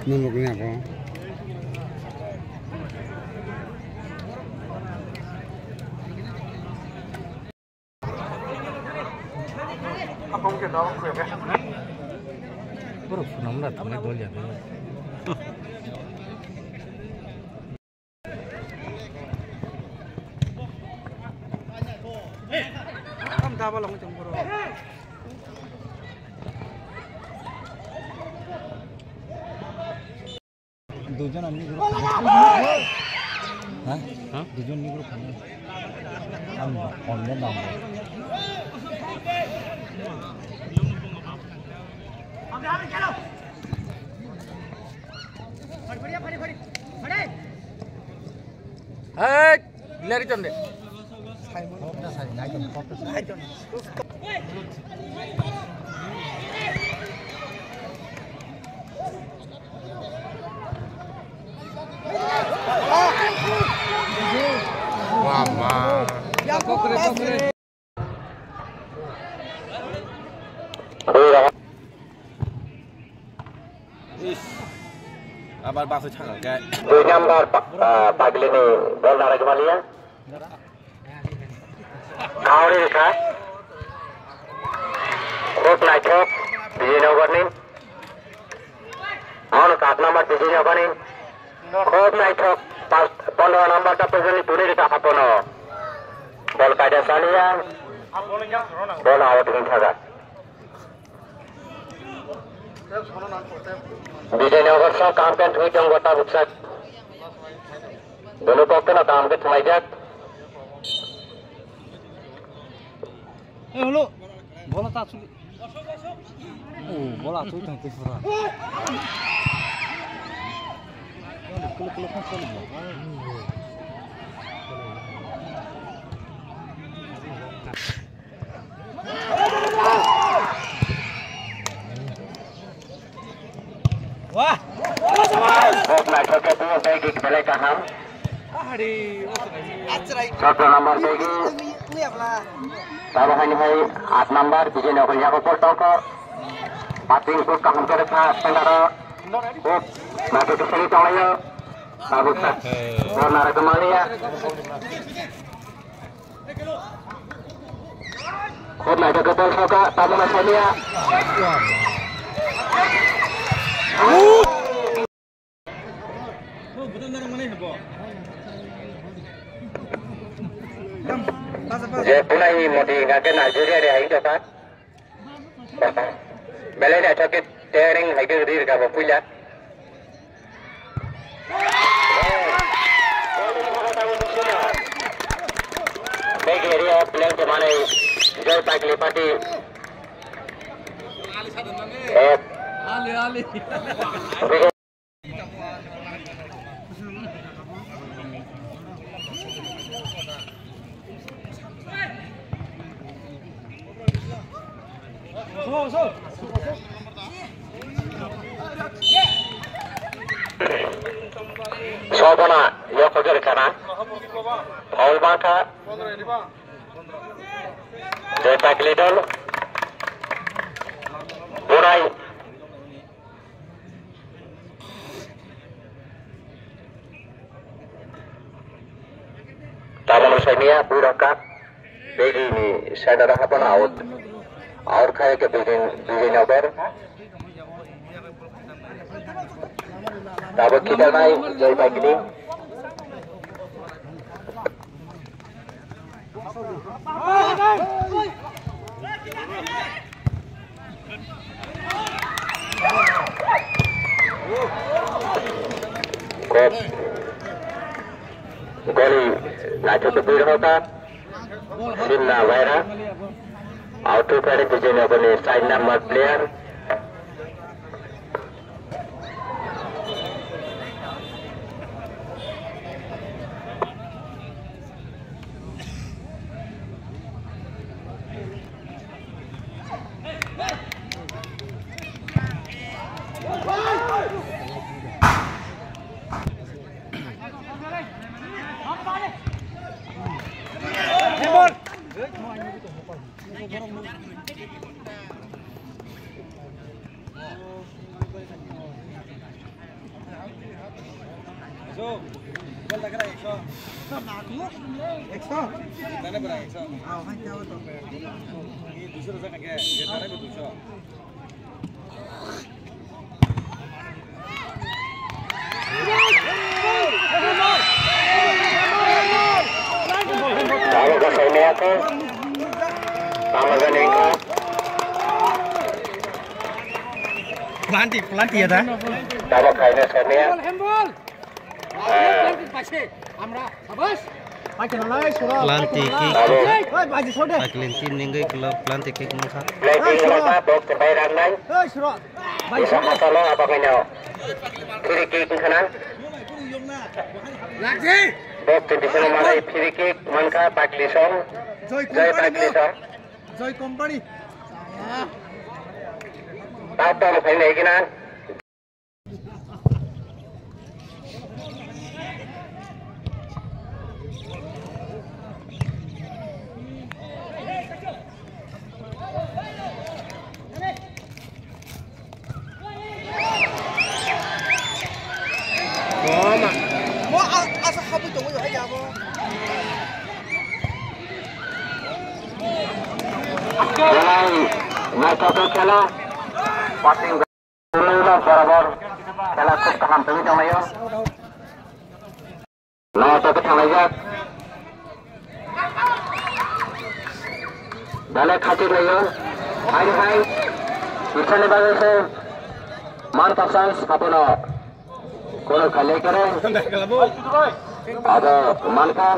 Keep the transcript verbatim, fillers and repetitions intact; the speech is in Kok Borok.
Nunukni abo. Borok phunamra thangwi dol ya. Tam daba longwi tong borok. Duijon ani group. Ha? Ha? Duijon ni group. Ang phone le nang. Hey, lari tonde. Wah, ma. Abar baksa chakang khe. Dui number pa-, ah, Pagilini bol narai kmaliya. Kauri rikha. Khub naithok, Vijaynagarni. Ano saat number Vijaynagarni. Khub naithok, pas-, pondro number ta pojoni tuni rikha hapono. Bol kaida saliya. Bol out wngthaga. Vijaynagar sa kam kan thui tongo ta buksa. Dunu pokta na kam ke thumai jak. Eh, hello. Bola ta chuli. Oh, bola tu tang tu pura. Kulu kulu kan chuli. Wah. Khub naithok khe tei tei belai kaham. Chotto number tei. Tabo haini hai aat number Vijaynagar yago portoko. Batting khub kaham khe rwkha tengaro. Khub naithok khe seri tonglaio. Tabuk sa. Bol narwk maliya. Khub naithok khe bol soka, tamona samiya. Je punai modi hingka khe Nigeria re hai doka. Belai naithok khe tering hai khe rir ka bo puila. Bagi area plan kemana? Joy Pagili Party. Eh. Ali, Ali. Sobona, yok hojer kana. Foul bangkha. Joy Pagili dol. Burai. Tabuk saimia, Burakap, Begi ni side aro hapano out. Out khai ke Begi, Begi nobar. Tabuk kita nai, Joy Pagili. Kop. Goli naithok twi rwkha. Simna Waira. Auto kari Vijaynagarni side number player. Tabuk kasaimaya khe tamo jani wngkha. Planti, planti ya da? Tabuk khaina saimaya. Planti kick. Tabuk. Taklin team nengwi club planti kick wngkha. Planti wngkha, bok kwbai rangnai. Bisa masalo abagwino. Free kick wngkhana. Bok twenty seven manai free kick mankha Paklisong. Joy Paklisong. Joy Company. Tap tap khaina ikina. Belai naithotok khela. Borobor khela khub kaham tongwi tonglaio. Naithotok thanglaijak. Belai khatik laio. Hai hai. Bisani bagwi se man kapsang sapono. Kono khailai kere. Abo mankha.